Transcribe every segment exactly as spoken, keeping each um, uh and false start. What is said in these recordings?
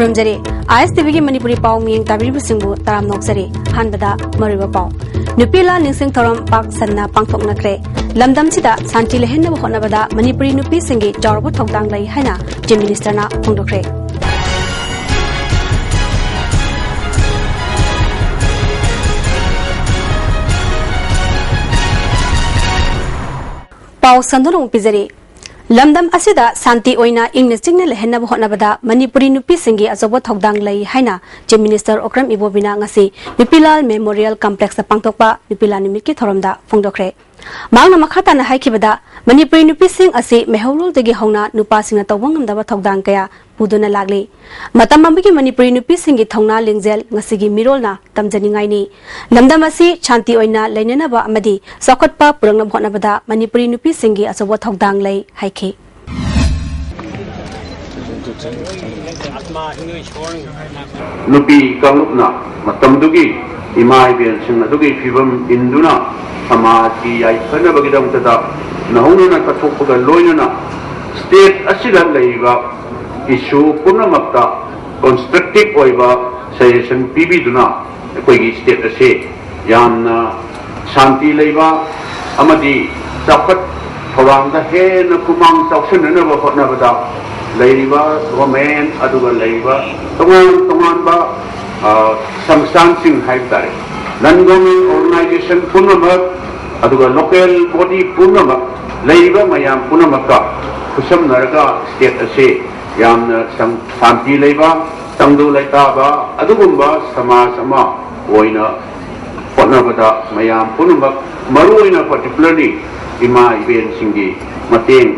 ꯈꯨꯔꯨꯝꯖꯔꯤ꯫ ꯑꯥꯏ ꯑꯦꯁ T ꯚꯤꯒꯤ ꯃꯅꯤꯄꯨꯔꯤ ꯄꯥꯎ ꯃꯤꯌꯦꯡ ꯇꯥꯕꯤꯔꯤꯕꯁꯤꯡꯕꯨ ꯇꯔꯥꯝꯅ ꯑꯣꯛꯆꯔꯤ꯫ ꯑꯍꯥꯟꯕꯗ ꯃꯔꯨꯑꯣꯏꯕ ꯄꯥꯎ꯫ ꯅꯨꯄꯤ ꯂꯥꯜ ꯅꯤꯡꯁꯤꯡ ꯊꯧꯔꯝ ꯄꯥꯛ ꯁꯟꯅ ꯄꯥꯡꯊꯣꯛꯅꯈ꯭ꯔꯦ꯫ ꯂꯝꯗꯝꯁꯤꯗ ꯁꯥꯟꯇꯤ ꯂꯩꯍꯟꯅꯕ ꯍꯣꯠꯅꯕꯗ ꯃꯅꯤꯄꯨꯔꯤ ꯅꯨꯄꯤꯁꯤꯡꯒꯤ ꯆꯥꯎꯔꯕ ꯊꯧꯗꯥꯡ ꯂꯩ ꯍꯥꯏꯅ ꯆꯤꯐ ꯃꯤꯅꯤꯁꯇꯔꯅ ꯐꯣꯡꯗꯣꯛꯈ꯭ꯔꯦ꯫ ꯄꯥꯎ ꯁꯟꯗꯣꯛꯅ ꯑꯃꯨꯛ ꯄꯤꯖꯔꯤ꯫ ꯂꯝꯗꯝ ꯑꯁꯤꯗ ꯁꯥꯟꯇꯤ ꯑꯣꯏꯅ ꯏꯪꯅ ꯆꯤꯛꯅ ꯂꯩꯍꯟꯅꯕ ꯍꯣꯠꯅꯕꯗ ꯃꯅꯤꯄꯨꯔꯤ ꯅꯨꯄꯤꯁꯤꯡꯒꯤ ꯑꯆꯧꯕ ꯊꯧꯗꯥꯡ ꯂꯩ ꯍꯥꯏꯅ ꯆꯤꯐ ꯃꯤꯅꯤꯁꯇꯔ ꯑꯣꯀ꯭ꯔꯝ ꯏꯕꯣꯕꯤꯅ ꯉꯁꯤ ꯅꯨꯄꯤꯂꯥꯜ ꯃꯦꯃꯣꯔꯤꯌꯦꯜ ꯀꯝꯄ꯭ꯂꯦꯛꯁꯇ ꯄꯥꯡꯊꯣꯛꯄ ꯅꯨꯄꯤꯂꯥꯜ ꯅꯨꯃꯤꯠꯀꯤ ꯊꯧꯔꯝꯗ ꯐꯣꯡꯗꯣꯛꯈ꯭ꯔꯦ꯫ ꯃꯍꯥꯛꯅ ꯃꯈꯥ ꯇꯥꯅ ꯍꯥꯏꯈꯤꯕꯗ, ꯃꯅꯤꯄꯨꯔꯤ ꯅꯨꯄꯤꯁꯤꯡ ꯑꯁꯤ ꯃꯩꯍꯧꯔꯣꯜꯗꯒꯤ ꯍꯧꯅ ꯅꯨꯄꯥꯁꯤꯡꯅ ꯇꯧꯕ ꯉꯝꯗꯕ ꯊꯧꯗꯥꯡ ꯀꯌꯥ ꯄꯨꯗꯨꯅ ꯂꯥꯛꯂꯤ꯫ ꯃꯇꯝ ꯑꯃꯒꯤ ꯃꯅꯤꯄꯨꯔꯤ ꯅꯨꯄꯤꯁꯤꯡꯒꯤ ꯊꯧꯅꯥ ꯂꯤꯡꯖꯦꯜ ꯉꯁꯤꯒꯤ ꯃꯤꯔꯣꯜꯅ ꯇꯝꯖꯅꯤꯡꯉꯥꯏꯅꯤ꯫ ꯂꯝꯗꯝ ꯑꯁꯤ ꯁꯥꯟꯇꯤ ꯑꯣꯏꯅ ꯂꯩꯅꯅꯕ ꯑꯃꯗꯤ ꯆꯥꯎꯈꯠꯄ ꯄꯨꯔꯛꯅꯕ ꯍꯣꯠꯅꯕꯗ ꯃꯅꯤꯄꯨꯔꯤ ꯅꯨꯄꯤꯁꯤꯡꯒꯤ ꯑꯆꯧꯕ ꯊꯧꯗꯥꯡ ꯂꯩ ꯍꯥꯏꯈꯤ꯫ ꯅꯨꯄꯤ ꯀꯥꯡꯂꯨꯞꯅ ꯃꯇꯝꯗꯨꯒꯤ ꯏꯃꯥ ꯏꯕꯦꯜꯁꯤꯡ ꯑꯗꯨꯒꯤ ꯐꯤꯕꯝ ꯏꯟꯗꯨꯅ ꯁꯃꯥꯖꯀꯤ ꯌꯥꯏꯐꯅꯕꯒꯤꯗꯃꯛꯇꯗ ꯅꯧꯍꯧꯅꯅ ꯀꯠꯊꯣꯛꯄꯒ ꯂꯣꯏꯅꯅ state ꯑꯁꯤꯗ ꯂꯩꯔꯤꯕ issue ꯄꯨꯝꯅꯃꯛꯇ constructive ꯑꯣꯏꯕ suggestion ꯄꯤꯕꯤꯗꯨꯅ ꯑꯩꯈꯣꯏꯒꯤ state ꯑꯁꯤ ꯌꯥꯝꯅ ꯁꯥꯟꯇꯤ ꯂꯩꯕ ꯑꯃꯗꯤ ꯆꯥꯎꯈꯠ ꯊꯧꯔꯥꯡꯗ ꯍꯦꯟꯅ ꯈꯨꯃꯥꯡ ꯆꯥꯎꯁꯤꯟꯅꯅꯕ ꯍꯣꯠꯅꯕꯗ ꯂꯩꯔꯤꯕ government ꯑꯗꯨꯒ ꯂꯩꯔꯤꯕ ꯇꯣꯉꯥꯟ ꯇꯣꯉꯥꯟꯕ ꯁꯪꯁꯊꯥꯟꯁꯤꯡ ꯍꯥꯏꯕ ꯇꯥꯔꯦ, non government organization ꯄꯨꯝꯅꯃꯛ ꯑꯗꯨꯒ local body ꯄꯨꯝꯅꯃꯛ, ꯂꯩꯔꯤꯕ ꯃꯌꯥꯝ ꯄꯨꯝꯅꯃꯛꯀ ꯈꯨꯠꯁꯝꯅꯔꯒ state ꯑꯁꯤ ꯌꯥꯝꯅ ꯁꯥꯟꯇꯤ ꯂꯩꯕ, ꯇꯪꯗꯨ ꯂꯩꯇꯥꯕ ꯑꯗꯨꯒꯨꯝꯕ ꯁꯃꯥꯖ ꯑꯃ ꯑꯣꯏꯅ ꯍꯣꯠꯅꯕꯗ ꯃꯌꯥꯝ ꯄꯨꯝꯅꯃꯛ, ꯃꯔꯨꯑꯣꯏꯅ particularly ꯏꯃꯥ ꯏꯕꯦꯟꯁꯤꯡꯒꯤ ꯃꯇꯦꯡ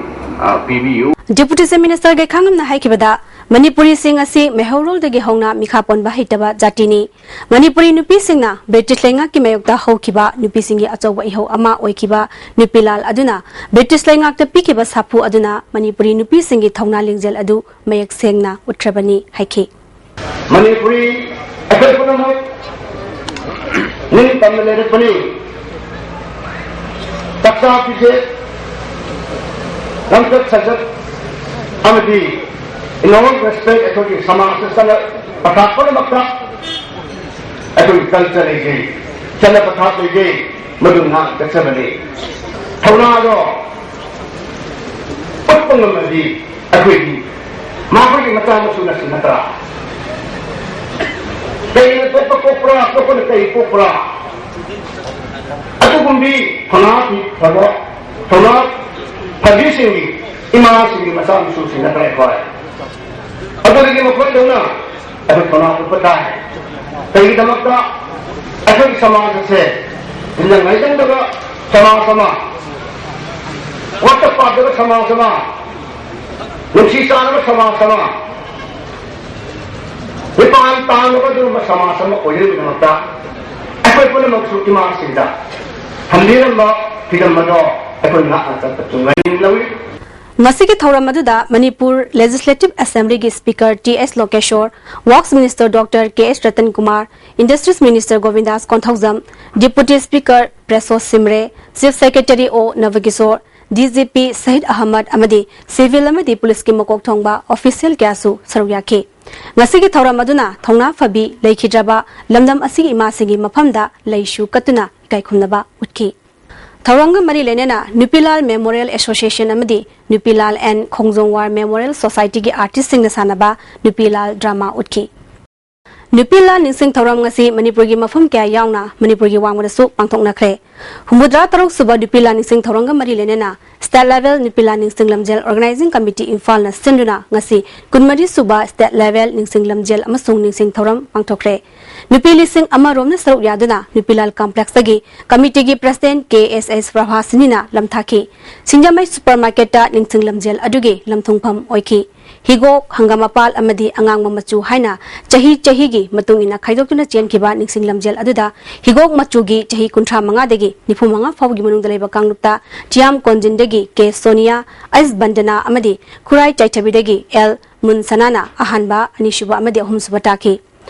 ꯄꯤꯕꯤꯌꯨ꯫ Deputy Chief Minister ꯒꯩꯈꯥꯉꯝꯅ ꯍꯥꯏꯈꯤꯕꯗ, ꯃꯅꯤꯄꯨꯔꯤꯁꯤꯡ ꯑꯁꯤ ꯃꯩꯍꯧꯔꯣꯜꯗꯒꯤ ꯍꯧꯅ ꯃꯤꯈꯥ ꯄꯣꯟꯕ ꯍꯩꯇꯕ ꯖꯥꯇꯤꯅꯤ꯫ ꯃꯅꯤꯄꯨꯔꯤ ꯅꯨꯄꯤꯁꯤꯡꯅ ꯕ꯭ꯔꯤꯇꯤꯁ ꯂꯩꯉꯥꯛꯀꯤ ꯃꯥꯌꯣꯛꯇ ꯍꯧꯈꯤꯕ ꯅꯨꯄꯤꯁꯤꯡꯒꯤ ꯑꯆꯧꯕ ꯏꯍꯧ ꯑꯃ ꯑꯣꯏꯈꯤꯕ ꯅꯨꯄꯤꯂꯥꯜ ꯑꯗꯨꯅ ꯕ꯭ꯔꯤꯇꯤꯁ ꯂꯩꯉꯥꯛꯇ ꯄꯤꯈꯤꯕ ꯁꯥꯐꯨ ꯑꯗꯨꯅ ꯃꯅꯤꯄꯨꯔꯤ ꯅꯨꯄꯤꯁꯤꯡꯒꯤ ꯊꯧꯅꯥ ꯂꯤꯡꯖꯦꯜ ꯑꯗꯨ ꯃꯌꯦꯛ ꯁꯦꯡꯅ ꯎꯠꯈ꯭ꯔꯕꯅꯤ ꯍꯥꯏꯈꯤ꯫ ꯃꯅꯤꯄꯨꯔꯤ ꯑꯩꯈꯣꯏ ꯄꯨꯝꯅꯃꯛ ꯅꯤꯡꯇꯝꯅ ꯂꯩꯔꯛꯄꯅꯤ꯫ ꯆꯥꯛꯆꯥ ꯐꯤꯖꯦꯠ, ꯂꯝꯆꯠ ꯁꯥꯖꯠ ꯑꯃꯗꯤ In all respect, ꯑꯩꯈꯣꯏꯒꯤ ꯁꯃꯥꯖꯇ ꯆꯠꯅ ꯄꯊꯥꯞ ꯄꯨꯝꯅꯃꯛꯇ ꯑꯩꯈꯣꯏꯒꯤ culture ꯂꯩꯖꯩ, ꯆꯠꯅ ꯄꯊꯥꯞ ꯂꯩꯖꯩ, ꯃꯗꯨ ꯉꯥꯛꯅ ꯆꯠꯆꯕꯅꯤ꯫ ꯊꯧꯅꯥꯗꯣ ꯎꯠꯄ ꯉꯝꯃꯗꯤ ꯑꯩꯈꯣꯏꯗꯤ ꯃꯈꯣꯏꯒꯤ ꯃꯆꯥ ꯃꯁꯨꯅꯁꯨ ꯅꯠꯇ꯭ꯔꯥ? ꯀꯩꯅ ꯆꯠꯄ ꯄꯣꯛꯄ꯭ꯔꯥ, ꯑꯇꯣꯞꯄꯅ ꯀꯩ ꯄꯣꯛꯄ꯭ꯔꯥ? ꯑꯗꯨꯒꯨꯝꯕꯤ ꯊꯧꯅꯥ ꯐꯕ, ꯊꯧꯅꯥ ꯐꯕꯤꯁꯤꯡꯒꯤ ꯏꯃꯥꯁꯤꯡꯒꯤ ꯃꯆꯥ ꯃꯁꯨꯁꯤꯡ ꯅꯠꯇ꯭ꯔꯥ ꯑꯩꯈꯣꯏ? ꯑꯗꯨꯗꯒꯤ ꯃꯈꯣꯏꯗꯧꯅ ꯑꯩꯈꯣꯏ ꯊꯧꯅꯥ ꯎꯠꯄ ꯇꯥꯏ꯫ ꯀꯔꯤꯒꯤꯗꯃꯛꯇ? ꯑꯩꯈꯣꯏꯒꯤ ꯁꯃꯥꯖ ꯑꯁꯦ ꯅꯤꯡꯖꯪ ꯍꯩꯖꯪꯗꯕ ꯁꯃꯥꯖ ꯑꯃ, ꯋꯥꯠꯇ ꯄꯥꯗꯕ ꯁꯃꯥꯖ ꯑꯃ, ꯅꯨꯡꯁꯤ ꯆꯥꯟꯅꯕ ꯁꯃꯥꯖ ꯑꯃ, ꯃꯤꯄꯥꯟ ꯇꯥꯡꯂꯕ ꯑꯗꯨꯒꯨꯝꯕ ꯁꯃꯥꯖ ꯑꯃ ꯑꯣꯏꯅꯕꯒꯤꯗꯃꯛꯇ ꯑꯩꯈꯣꯏ ꯄꯨꯝꯅꯃꯛꯁꯨ ꯏꯃꯥꯁꯤꯡꯗ ꯊꯝꯕꯤꯔꯝꯕ ꯐꯤꯗꯝ ꯑꯗꯣ ꯑꯩꯈꯣꯏ ꯉꯥꯛꯅ ꯆꯠꯄ ꯆꯨꯝꯒꯅꯤ ꯂꯧꯏ꯫ ꯉꯁꯤꯒꯤ ꯊꯧꯔꯝ ꯑꯗꯨꯗ ꯃꯅꯤꯄꯨꯔ Legislative Assemblyꯒꯤ Speaker T S Lokeshwor, Works Minister doctor K S Ratan Kumar, Industries Minister Gobindas Konthoujam, Deputy Speaker ꯄ꯭ꯔꯦꯁꯣ ꯁꯤꯝꯔꯦ, Chief Secretary ꯑꯣ ꯅꯕꯀꯤꯁꯣꯔ, ꯗꯤ ꯖꯤ ꯄꯤ ꯁꯍꯤꯗ ꯑꯍꯃꯗ ꯑꯃꯗꯤ civil ꯑꯃꯗꯤ ꯄꯨꯂꯤꯁꯀꯤ ꯃꯀꯣꯛ ꯊꯣꯡꯕ official ꯀꯌꯥꯁꯨ ꯁꯔꯨꯛ ꯌꯥꯈꯤ꯫ ꯉꯁꯤꯒꯤ ꯊꯧꯔꯝ ꯑꯗꯨꯅ ꯊꯧꯅꯥ ꯐꯕꯤ ꯂꯩꯈꯤꯗ꯭ꯔꯕ ꯂꯝꯗꯝ ꯑꯁꯤꯒꯤ ꯏꯃꯥꯁꯤꯡꯒꯤ ꯃꯐꯝꯗ ꯂꯩꯁꯨ ꯀꯠꯇꯨꯅ ꯏꯀꯥꯏ ꯈꯨꯝꯅꯕ ꯎꯠꯈꯤ꯫ ꯊꯧꯔꯝꯒ ꯃꯔꯤ ꯂꯩꯅꯅ ꯅꯨꯄꯤꯂꯥꯜ Memorial Association ꯑꯃꯗꯤ ꯅꯨꯄꯤꯂꯥꯜ and ꯈꯣꯡꯖꯣꯝ War Memorial Societyꯒꯤ artistꯁꯤꯡꯅ ꯁꯥꯟꯅꯕ ꯅꯨꯄꯤꯂꯥꯜ drama ꯎꯠꯈꯤ꯫ ꯅꯨꯄꯤꯂꯥꯜ ꯅꯤꯡꯁꯤꯡ ꯊꯧꯔꯝ ꯉꯁꯤ ꯃꯅꯤꯄꯨꯔꯒꯤ ꯃꯐꯝ ꯀꯌꯥ ꯌꯥꯎꯅ ꯃꯅꯤꯄꯨꯔꯒꯤ ꯋꯥꯡꯃꯗꯁꯨ ꯄꯥꯡꯊꯣꯛꯅꯈ꯭ꯔꯦ꯫ ꯍꯨꯝꯐꯨꯇꯔꯥ ꯇꯔꯨꯛ ꯁꯨꯕ ꯅꯨꯄꯤꯂꯥꯜ ꯅꯤꯡꯁꯤꯡ ꯊꯧꯔꯝꯒ ꯃꯔꯤ ꯂꯩꯅꯅ State Level ꯅꯨꯄꯤꯂꯥꯜ ꯅꯤꯡꯁꯤꯡ ꯂꯝꯖꯦꯜ Organising Committee ꯏꯝꯐꯥꯜꯅ ꯁꯤꯟꯗꯨꯅ ꯉꯁꯤ ꯀꯨꯟꯃꯔꯤ ꯁꯨꯕ State Level ꯅꯤꯡꯁꯤꯡ ꯂꯝꯖꯦꯜ ꯑꯃꯁꯨꯡ ꯅꯤꯡꯁꯤꯡ ꯊꯧꯔꯝ ꯄꯥꯡꯊꯣꯛꯈ꯭ꯔꯦ꯫ ꯅꯨꯄꯤ ꯂꯤꯁꯤꯡ ꯑꯃ ꯔꯣꯝꯅ ꯁꯔꯨꯛ ꯌꯥꯗꯨꯅ ꯅꯨꯄꯤꯂꯥꯜ complexꯇꯒꯤ committeeꯒꯤ president ꯀꯦ ꯑꯦꯁ ꯑꯦꯁ ꯄ꯭ꯔꯚꯥꯁꯤꯅꯤꯅ ꯂꯝ ꯊꯥꯈꯤ꯫ ꯁꯤꯡꯖꯃꯩ supermarketꯇ ꯅꯤꯡꯁꯤꯡ ꯂꯝꯖꯦꯜ ꯑꯗꯨꯒꯤ ꯂꯝꯊꯨꯡꯐꯝ ꯑꯣꯏꯈꯤ꯫ ꯍꯤꯒꯣꯛ, ꯍꯪꯒꯥꯃꯄꯥꯜ ꯑꯃꯗꯤ ꯑꯉꯥꯡꯕ ꯃꯆꯨ ꯍꯥꯏꯅ ꯆꯍꯤ ꯆꯍꯤꯒꯤ ꯃꯇꯨꯡ ꯏꯟꯅ ꯈꯥꯏꯗꯣꯛꯇꯨꯅ ꯆꯦꯟꯈꯤꯕ ꯅꯤꯡꯁꯤꯡ ꯂꯝꯖꯦꯜ ꯑꯗꯨꯗ ꯍꯤꯒꯣꯛ ꯃꯆꯨꯒꯤ ꯆꯍꯤ ꯀꯨꯟꯊ꯭ꯔꯥ ꯃꯉꯥꯗꯒꯤ ꯅꯤꯐꯨ ꯃꯉꯥ ꯐꯥꯎꯕꯒꯤ ꯃꯅꯨꯡꯗ ꯂꯩꯕ ꯀꯥꯡꯂꯨꯞꯇ ꯇꯤꯌꯥꯝ ꯀꯣꯟꯖꯤꯟꯗꯒꯤ ꯀꯦ ꯁꯣꯅꯤꯌꯥ, ꯑꯩꯁ ꯕꯟꯗꯅꯥ ꯑꯃꯗꯤ ꯈꯨꯔꯥꯏ ꯆꯥꯏꯊꯕꯤꯗꯒꯤ ꯑꯦꯜ ꯃꯨꯟꯁꯅꯥꯅ ꯑꯍꯥꯟꯕ, ꯑꯅꯤꯁꯨꯕ ꯑꯃꯗꯤ ꯑꯍꯨꯝꯁꯨꯕ ꯇꯥꯈꯤ꯫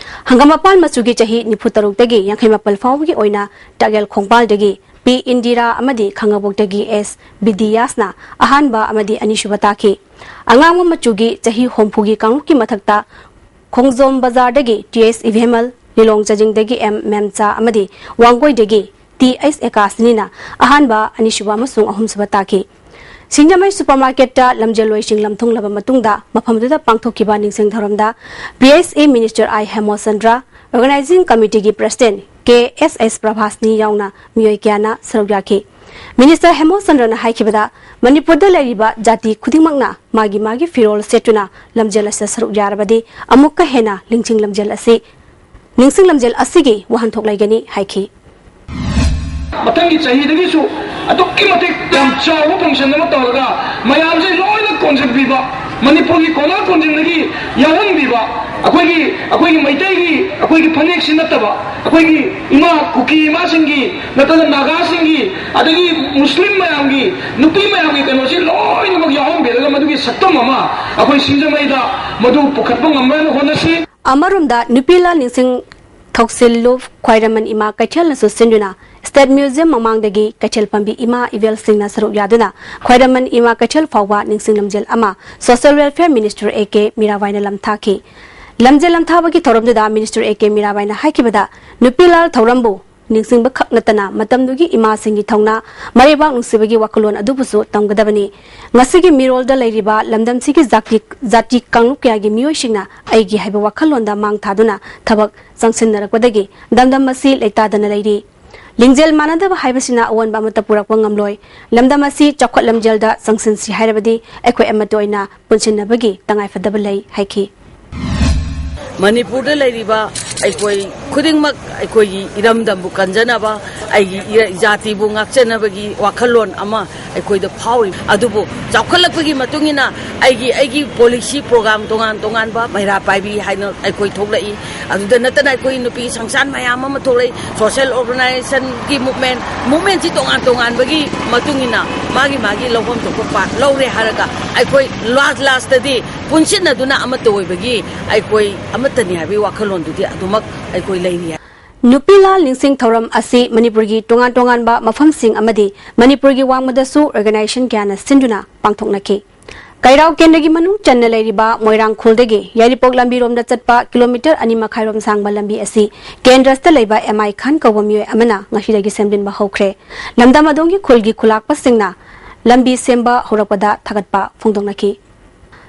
ꯍꯪꯒꯥꯃꯄꯥꯜ ꯃꯆꯨꯒꯤ ꯆꯍꯤ ꯅꯤꯐꯨ ꯇꯔꯨꯛꯇꯒꯤ ꯌꯥꯡꯈꯩ ꯃꯥꯄꯜ ꯐꯥꯎꯕꯒꯤ ꯑꯣꯏꯅ ꯇꯥꯛꯌꯦꯜ ꯈꯣꯡꯄꯥꯜꯗꯒꯤ ꯄꯤ ꯏꯟꯗꯤꯔꯥ ꯑꯃꯗꯤ ꯈꯥꯡꯉꯕꯣꯛꯇꯒꯤ ꯑꯦꯁ ꯕꯤꯗꯤꯌꯥꯁꯅ ꯑꯍꯥꯟꯕ ꯑꯃꯗꯤ ꯑꯅꯤꯁꯨꯕ ꯇꯥꯈꯤ꯫ ꯑꯉꯥꯡꯕ ꯃꯆꯨꯒꯤ ꯆꯍꯤ ꯍꯨꯝꯐꯨꯒꯤ ꯀꯥꯡꯂꯨꯞꯀꯤ ꯃꯊꯛꯇ ꯈꯣꯡꯖꯣꯝ ꯕꯖꯥꯔꯗꯒꯤ ꯇꯤ ꯑꯩꯆ ꯏꯕꯦꯝꯍꯜ, ꯂꯤꯂꯣꯡ ꯆꯥꯖꯤꯡꯗꯒꯤ ꯑꯦꯝ ꯃꯦꯝꯆꯥ ꯑꯃꯗꯤ ꯋꯥꯡꯒꯣꯏꯗꯒꯤ ꯇꯤ ꯑꯩꯆ ꯑꯦꯀꯥꯁꯅꯤꯅ ꯑꯍꯥꯟꯕ, ꯑꯅꯤꯁꯨꯕ ꯑꯃꯁꯨꯡ ꯑꯍꯨꯝꯁꯨꯕ ꯇꯥꯈꯤ꯫ ꯁꯤꯡꯖꯃꯩ ꯁꯨꯄꯔꯃꯥꯔꯀꯦꯠꯇ ꯂꯝꯖꯦꯜꯂꯣꯏꯁꯤꯡ ꯂꯝꯊꯨꯡꯂꯕ ꯃꯇꯨꯡꯗ ꯃꯐꯝꯗꯨꯗ ꯄꯥꯡꯊꯣꯛꯈꯤꯕ ꯅꯤꯡꯁꯤꯡ ꯊꯧꯔꯝꯗ P H A minister I Hemochandra, organising ꯀꯃꯤꯇꯤꯒꯤ ꯄ꯭ꯔꯁꯤꯗꯦꯟꯠ ꯀꯦ ꯑꯦꯁ ꯑꯦꯁ ꯄ꯭ꯔꯚꯥꯁꯅꯤ ꯌꯥꯎꯅ ꯃꯤꯑꯣꯏ ꯀꯌꯥꯅ ꯁꯔꯨꯛ ꯌꯥꯈꯤ꯫ ꯃꯤꯅꯤꯁꯇꯔ ꯍꯦꯃꯣꯆꯟꯗ꯭ꯔꯅ ꯍꯥꯏꯈꯤꯕꯗ, ꯃꯅꯤꯄꯨꯔꯗ ꯂꯩꯔꯤꯕ ꯖꯥꯇꯤ ꯈꯨꯗꯤꯡꯃꯛꯅ ꯃꯥꯒꯤ ꯃꯥꯒꯤ ꯐꯤꯔꯣꯜ ꯁꯦꯠꯇꯨꯅ ꯂꯝꯖꯦꯜ ꯑꯁꯤꯗ ꯁꯔꯨꯛ ꯌꯥꯔꯕꯗꯤ ꯑꯃꯨꯛꯀ ꯍꯦꯟꯅ ꯅꯤꯡꯁꯤꯡ ꯂꯝꯖꯦꯜ ꯑꯁꯤ, ꯅꯤꯡꯁꯤꯡ ꯂꯝꯖꯦꯜ ꯑꯁꯤꯒꯤ ꯋꯥꯍꯟꯊꯣꯛ ꯂꯩꯒꯅꯤ ꯍꯥꯏꯈꯤ꯫ ꯃꯊꯪꯒꯤ ꯆꯍꯤꯗꯒꯤꯁꯨ ꯑꯗꯨꯛꯀꯤ ꯃꯇꯤꯛ ꯌꯥꯝ ꯆꯥꯎꯕ ꯐꯪꯁꯟ ꯑꯃ ꯇꯧꯔꯒ ꯃꯌꯥꯝꯁꯦ ꯂꯣꯏꯅ ꯀꯣꯟꯁꯤꯟꯕꯤꯕ, ꯃꯅꯤꯄꯨꯔꯒꯤ ꯀꯣꯅꯥ ꯀꯣꯟꯁꯤꯟꯗꯒꯤ ꯌꯥꯎꯍꯟꯕꯤꯕ, ꯑꯩꯈꯣꯏꯒꯤ, ꯑꯩꯈꯣꯏꯒꯤ ꯃꯩꯇꯩꯒꯤ, ꯑꯩꯈꯣꯏꯒꯤ ꯐꯅꯦꯛꯁꯤ ꯅꯠꯇꯕ, ꯑꯩꯈꯣꯏꯒꯤ ꯏꯃꯥ, ꯀꯨꯀꯤ ꯏꯃꯥꯁꯤꯡꯒꯤ, ꯅꯠꯇ꯭ꯔꯒ ꯅꯥꯒꯥꯁꯤꯡꯒꯤ, ꯑꯗꯒꯤ ꯃꯨꯁꯂꯤꯝ ꯃꯌꯥꯝꯒꯤ, ꯅꯨꯄꯤ ꯃꯌꯥꯝꯒꯤ ꯀꯩꯅꯣꯁꯤ ꯂꯣꯏꯅꯃꯛ ꯌꯥꯎꯍꯟꯕꯤꯔꯒ ꯃꯗꯨꯒꯤ ꯁꯛꯇꯝ ꯑꯃ ꯑꯩꯈꯣꯏ ꯁꯤꯡꯖꯃꯩꯗ ꯃꯗꯨ ꯄꯨꯈꯠꯄ ꯉꯝꯅꯕ ꯍꯣꯠꯅꯁꯤ꯫ ꯑꯃꯔꯣꯝꯗ ꯅꯨꯄꯤ ꯂꯥꯜ ꯅꯤꯡꯁꯤꯡ ꯊꯧꯁꯤꯜꯂꯨ ꯈ꯭ꯋꯥꯏꯔꯝꯕꯟ ꯏꯃꯥ ꯀꯩꯊꯦꯜꯅꯁꯨ ꯁꯤꯟꯗꯨꯅ ꯁ꯭ꯇꯦꯠ ꯃ꯭ꯌꯨꯖꯤꯌꯝ ꯃꯃꯥꯡꯗꯒꯤ ꯀꯩꯊꯦꯜ ꯐꯝꯕꯤ ꯏꯃꯥ ꯏꯕꯦꯜꯁꯤꯡꯅ ꯁꯔꯨꯛ ꯌꯥꯗꯨꯅ ꯈ꯭ꯋꯥꯏꯔꯝꯕꯟ ꯏꯃꯥ ꯀꯩꯊꯦꯜ ꯐꯥꯎꯕ ꯅꯤꯡꯁꯤꯡ ꯂꯝꯖꯦꯜ ꯑꯃ social welfare minister A K ꯃꯤꯔꯥꯕꯥꯏꯅ ꯂꯝꯊꯥꯈꯤ꯫ ꯂꯝꯖꯦꯜ ꯂꯝꯊꯥꯕꯒꯤ ꯊꯧꯔꯝꯗꯨꯗ ꯃꯤꯅꯤꯁꯇꯔ ꯑꯦ ꯀꯦ ꯃꯤꯔꯥꯕꯥꯏꯅ ꯍꯥꯏꯈꯤꯕꯗ, ꯅꯨꯄꯤ ꯂꯥꯜ ꯊꯧꯔꯝꯕꯨ ꯅꯤꯡꯁꯤꯡꯕ ꯈꯛ ꯅꯠꯇꯅ ꯃꯇꯝꯗꯨꯒꯤ ꯏꯃꯥꯁꯤꯡꯒꯤ ꯊꯧꯅꯥ, ꯃꯔꯩꯕꯥꯛ ꯅꯨꯡꯁꯤꯕꯒꯤ ꯋꯥꯈꯜꯂꯣꯟ ꯑꯗꯨꯕꯨꯁꯨ ꯇꯝꯒꯗꯕꯅꯤ꯫ ꯉꯁꯤꯒꯤ ꯃꯤꯔꯣꯜꯗ ꯂꯩꯔꯤꯕ ꯂꯝꯗꯝꯁꯤꯒꯤ ꯖꯥꯇꯤ, ꯖꯥꯇꯤ ꯀꯥꯡꯂꯨꯞ ꯀꯌꯥꯒꯤ ꯃꯤꯑꯣꯏꯁꯤꯡꯅ ꯑꯩꯒꯤ ꯍꯥꯏꯕ ꯋꯥꯈꯜꯂꯣꯟꯗ ꯃꯥꯡ ꯊꯥꯗꯨꯅ ꯊꯕꯛ ꯆꯪꯁꯤꯟꯅꯔꯛꯄꯗꯒꯤ ꯂꯝꯗꯝ ꯑꯁꯤ ꯂꯩꯇꯥꯗꯅ ꯂꯩꯔꯤ꯫ ꯂꯤꯡꯖꯦꯜ ꯃꯥꯟꯅꯗꯕ ꯍꯥꯏꯕꯁꯤꯅ ꯑꯑꯣꯟꯕ ꯑꯃꯠꯇ ꯄꯨꯔꯛꯄ ꯉꯝꯂꯣꯏ꯫ ꯂꯝꯗꯝ ꯑꯁꯤ ꯆꯥꯎꯈꯠ ꯂꯝꯖꯦꯜꯗ ꯆꯪꯁꯤꯟꯁꯤ ꯍꯥꯏꯔꯕꯗꯤ ꯑꯩꯈꯣꯏ ꯑꯃꯠꯇ ꯑꯣꯏꯅ ꯄꯨꯟꯁꯤꯟꯅꯕꯒꯤ ꯇꯉꯥꯏꯐꯗꯕ ꯂꯩ ꯍꯥꯏꯈꯤ꯫ ꯃꯅꯤꯄꯨꯔꯗ ꯂꯩꯔꯤꯕ ꯑꯩꯈꯣꯏ ꯈꯨꯗꯤꯡꯃꯛ ꯑꯩꯈꯣꯏꯒꯤ ꯏꯔꯝꯗꯝꯕꯨ ꯀꯟꯖꯅꯕ, ꯑꯩꯒꯤ ꯏꯔ-, ꯖꯥꯇꯤꯕꯨ ꯉꯥꯛꯆꯅꯕꯒꯤ ꯋꯥꯈꯜꯂꯣꯟ ꯑꯃ ꯑꯩꯈꯣꯏꯗ ꯐꯥꯎꯔꯤ꯫ ꯑꯗꯨꯕꯨ ꯆꯥꯎꯈꯠꯂꯛꯄꯒꯤ ꯃꯇꯨꯡ ꯏꯟꯅ ꯑꯩꯒꯤ, ꯑꯩꯒꯤ ꯄꯣꯂꯤꯁꯤ ꯄ꯭ꯔꯣꯒ꯭ꯔꯥꯝ ꯇꯣꯉꯥꯟ ꯇꯣꯉꯥꯟꯕ ꯃꯩꯔꯥ ꯄꯥꯏꯕꯤ ꯍꯥꯏꯅ ꯑꯩꯈꯣꯏ ꯊꯣꯛꯂꯛꯏ꯫ ꯑꯗꯨꯗ ꯅꯠꯇꯅ ꯑꯩꯈꯣꯏ ꯅꯨꯄꯤ ꯁꯪꯁꯥꯟ ꯃꯌꯥꯝ ꯑꯃ ꯊꯣꯛꯂꯛꯏ꯫ ꯁꯣꯁꯤꯌꯦꯜ ꯑꯣꯔꯒꯅꯥꯏꯖꯦꯁꯟꯒꯤ ꯃꯨꯞꯃꯦꯟ, ꯃꯨꯞꯃꯦꯟꯁꯤ ꯇꯣꯉꯥꯟ ꯇꯣꯉꯥꯟꯕꯒꯤ ꯃꯇꯨꯡ ꯏꯟꯅ ꯃꯥꯒꯤ ꯃꯥꯒꯤ ꯂꯧꯐꯝ ꯊꯣꯛꯄ ꯄꯥꯔꯠ ꯂꯧꯔꯦ ꯍꯥꯏꯔꯒ ꯑꯩꯈꯣꯏ ꯂꯥꯁ ꯂꯥꯁꯇꯗꯤ ꯄꯨꯟꯁꯤꯟꯅꯗꯨꯅ ꯑꯃꯠꯇ ꯑꯣꯏꯕꯒꯤ ꯑꯩꯈꯣꯏ ꯑꯃꯠꯇꯅꯤ ꯍꯥꯏꯕꯒꯤ ꯋꯥꯈꯜꯂꯣꯟꯗꯨꯗꯤ ꯑꯗꯨꯃꯛ ꯑꯩꯈꯣꯏ ꯂꯩꯔꯤ꯫ ꯅꯨꯄꯤ ꯂꯥꯜ ꯅꯤꯡꯁꯤꯡ ꯊꯧꯔꯝ ꯑꯁꯤ ꯃꯅꯤꯄꯨꯔꯒꯤ ꯇꯣꯉꯥꯟ ꯇꯣꯉꯥꯟꯕ ꯃꯐꯝꯁꯤꯡ ꯑꯃꯗꯤ ꯃꯅꯤꯄꯨꯔꯒꯤ ꯋꯥꯡꯃꯗꯁꯨ ꯑꯣꯔꯒꯅꯥꯏꯖꯦꯁꯟ ꯀꯌꯥꯅ ꯁꯤꯟꯗꯨꯅ ꯄꯥꯡꯊꯣꯛꯅꯈꯤ꯫ ꯀꯩꯔꯥꯎ ꯀꯦꯟꯗ꯭ꯔꯒꯤ ꯃꯅꯨꯡ ꯆꯟꯅ ꯂꯩꯔꯤꯕ ꯃꯣꯏꯔꯥꯡꯈꯣꯜꯗꯒꯤ ꯌꯥꯏꯔꯤꯄꯣꯛ ꯂꯝꯕꯤꯔꯣꯝꯗ ꯆꯠꯄ ꯀꯤꯂꯣꯃꯤꯇꯔ ꯑꯅꯤ ꯃꯈꯥꯏꯔꯣꯝ ꯁꯥꯡꯕ ꯂꯝꯕꯤ ꯑꯁꯤ ꯀꯦꯟꯗ꯭ꯔꯁꯇ ꯂꯩꯕ ꯑꯦꯝ ꯑꯥꯏ ꯈꯥꯟ ꯀꯧꯕ ꯃꯤꯑꯣꯏ ꯑꯃꯅ ꯉꯁꯤꯗꯒꯤ ꯁꯦꯝꯖꯤꯟꯕ ꯍꯧꯈ꯭ꯔꯦ꯫ ꯂꯝꯗꯝ ꯑꯗꯣꯝꯒꯤ ꯈꯨꯜꯒꯤ ꯈꯨꯂꯥꯛꯄꯁꯤꯡꯅ ꯂꯝꯕꯤ ꯁꯦꯝꯕ ꯍꯧꯔꯛꯄꯗ ꯊꯥꯒꯠꯄ ꯐꯣꯡꯗꯣꯛꯅꯈꯤ꯫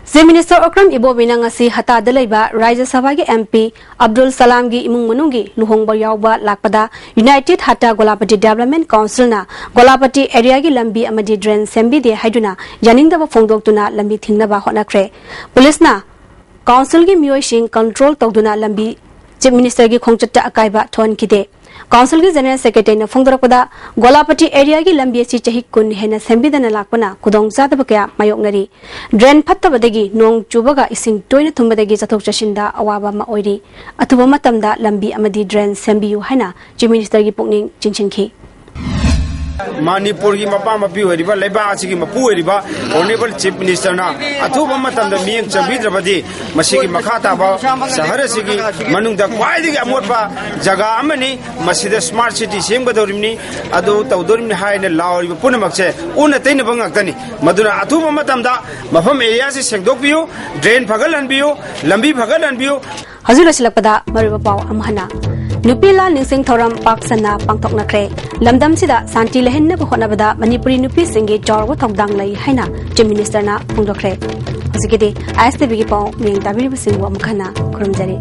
ꯆꯤꯐ ꯃꯤꯅꯤꯁꯇꯔ ꯑꯣꯀ꯭ꯔꯝ ꯏꯕꯣꯕꯤꯅ ꯉꯁꯤ ꯍꯇꯥꯗ ꯂꯩꯕ ꯔꯥꯖ꯭ꯌ ꯁꯚꯥꯒꯤ ꯑꯦꯝ ꯄꯤ ꯑꯕꯗꯨꯜ ꯁꯂꯥꯝꯒꯤ ꯏꯃꯨꯡ ꯃꯅꯨꯡꯒꯤ ꯂꯨꯍꯣꯡꯕ ꯌꯥꯎꯕ ꯂꯥꯛꯄꯗ ꯌꯨꯅꯥꯏꯇꯦꯗ ꯍꯇꯥ ꯒꯣꯂꯥꯄꯇꯤ ꯗꯦꯕꯂꯞꯃꯦꯟ ꯀꯥꯎꯟꯁꯤꯜꯅ ꯒꯣꯂꯥꯄꯇꯤ ꯑꯦꯔꯤꯌꯥꯒꯤ ꯂꯝꯕꯤ ꯑꯃꯗꯤ ꯗ꯭ꯔꯦꯟ ꯁꯦꯝꯕꯤꯗꯦ ꯍꯥꯏꯗꯨꯅ ꯌꯥꯅꯤꯡꯗꯕ ꯐꯣꯡꯗꯣꯛꯇꯨꯅ ꯂꯝꯕꯤ ꯊꯤꯡꯅꯕ ꯍꯣꯠꯅꯈ꯭ꯔꯦ꯫ ꯄꯨꯂꯤꯁꯅ ꯀꯥꯎꯟꯁꯤꯜꯒꯤ ꯃꯤꯑꯣꯏꯁꯤꯡ ꯀꯟꯇ꯭ꯔꯣꯜ ꯇꯧꯗꯨꯅ ꯂꯝꯕꯤ ꯆꯤꯐ ꯃꯤꯅꯤꯁꯇꯔꯒꯤ ꯈꯣꯡꯆꯠꯇ ꯑꯀꯥꯏꯕ ꯊꯣꯛꯍꯟꯈꯤꯗꯦ꯫ ꯀꯥꯎꯟꯁꯤꯜꯒꯤ ꯖꯦꯅꯔꯦꯜ ꯁꯦꯀ꯭ꯔꯦꯇꯔꯤꯅ ꯐꯣꯡꯗꯣꯔꯛꯄꯗ, ꯒꯣꯂꯥꯄꯇꯤ ꯑꯦꯔꯤꯌꯥꯒꯤ ꯂꯝꯕꯤ ꯑꯁꯤ ꯆꯍꯤ ꯀꯨꯟ ꯍꯦꯟꯅ ꯁꯦꯝꯕꯤꯗꯅ ꯂꯥꯛꯄꯅ ꯈꯨꯗꯣꯡꯆꯥꯗꯕ ꯀꯌꯥ ꯃꯥꯌꯣꯛꯅꯔꯤ꯫ ꯗ꯭ꯔꯦꯟ ꯐꯠꯇꯕꯗꯒꯤ ꯅꯣꯡ ꯆꯨꯕꯒ ꯏꯁꯤꯡ ꯇꯣꯏꯅ ꯊꯨꯝꯕꯗꯒꯤ ꯆꯠꯊꯣꯛ ꯆꯠꯁꯤꯟꯗ ꯑꯋꯥꯕ ꯑꯃ ꯑꯣꯏꯔꯤ꯫ ꯑꯊꯨꯕ ꯃꯇꯝꯗ ꯂꯝꯕꯤ ꯑꯃꯗꯤ ꯗ꯭ꯔꯦꯟ ꯁꯦꯝꯕꯤꯌꯨ ꯍꯥꯏꯅ ꯆꯤꯐ ꯃꯤꯅꯤꯁꯇꯔꯒꯤ ꯄꯨꯛꯅꯤꯡ ꯆꯤꯡꯁꯤꯟꯈꯤ꯫ ꯃꯅꯤꯄꯨꯔꯒꯤ ꯃꯄꯥ ꯃꯄꯤ ꯑꯣꯏꯔꯤꯕ, ꯂꯩꯕꯥꯛ ꯑꯁꯤꯒꯤ ꯃꯄꯨ ꯑꯣꯏꯔꯤꯕ ꯑꯣꯅꯔꯦꯕꯜ ꯆꯤꯐ ꯃꯤꯅꯤꯁꯇꯔꯅ ꯑꯊꯨꯕ ꯃꯇꯝꯗ ꯃꯤꯠꯌꯦꯡ ꯆꯪꯕꯤꯗ꯭ꯔꯕꯗꯤ ꯃꯁꯤꯒꯤ ꯃꯈꯥ ꯇꯥꯕ ꯁꯍꯔ ꯑꯁꯤꯒꯤ ꯃꯅꯨꯡꯗ ꯈ꯭ꯋꯥꯏꯗꯒꯤ ꯑꯃꯣꯠꯄ ꯖꯒꯥ ꯑꯃꯅꯤ꯫ ꯃꯁꯤꯗ ꯁ꯭ꯃꯥꯔꯠ ꯁꯤꯇꯤ ꯁꯦꯝꯒꯗꯧꯔꯤꯕꯅꯤ, ꯑꯗꯨ ꯇꯧꯗꯧꯔꯤꯕꯅꯤ ꯍꯥꯏꯅ ꯂꯥꯎꯔꯤꯕ ꯄꯨꯝꯅꯃꯛꯁꯦ ꯑꯣꯟꯅ ꯇꯩꯅꯕ ꯉꯥꯛꯇꯅꯤ꯫ ꯃꯗꯨꯅ ꯑꯊꯨꯕ ꯃꯇꯝꯗ ꯃꯐꯝ ꯑꯦꯔꯤꯌꯥꯁꯤ ꯁꯦꯡꯗꯣꯛꯄꯤꯌꯨ, ꯗ꯭ꯔꯦꯟ ꯐꯒꯠꯍꯟꯕꯤꯌꯨ, ꯂꯝꯕꯤ ꯐꯒꯠꯍꯟꯕꯤꯌꯨ꯫ ꯍꯧꯖꯤꯛ ꯂꯣꯏꯁꯤꯜꯂꯛꯄꯗ ꯃꯔꯨꯑꯣꯏꯕ ꯄꯥꯎ ꯑꯃꯨꯛ ꯍꯟꯅ꯫ ꯅꯨꯄꯤ ꯂꯥꯜ ꯅꯤꯡꯁꯤꯡ ꯊꯧꯔꯝ ꯄꯥꯛ ꯁꯟꯅ ꯄꯥꯡꯊꯣꯛꯅꯈ꯭ꯔꯦ꯫ ꯂꯝꯗꯝꯁꯤꯗ ꯁꯥꯟꯇꯤ ꯂꯩꯍꯟꯅꯕ ꯍꯣꯠꯅꯕꯗ ꯃꯅꯤꯄꯨꯔꯤ ꯅꯨꯄꯤꯁꯤꯡꯒꯤ ꯆꯥꯎꯔꯕ ꯊꯧꯗꯥꯡ ꯂꯩ ꯍꯥꯏꯅ ꯆꯤꯐ ꯃꯤꯅꯤꯁꯇꯔꯅ ꯐꯣꯡꯗꯣꯛꯈ꯭ꯔꯦ꯫ ꯍꯧꯖꯤꯛꯀꯤꯗꯤ ꯑꯥꯏ ꯑꯦꯁ ꯇꯤ ꯚꯤꯒꯤ ꯄꯥꯎ ꯃꯤꯠꯌꯦꯡ ꯇꯥꯕꯤꯔꯤꯕꯁꯤꯡꯕꯨ ꯑꯃꯨꯛ ꯍꯟꯅ ꯈꯨꯔꯨꯝꯖꯔꯤ꯫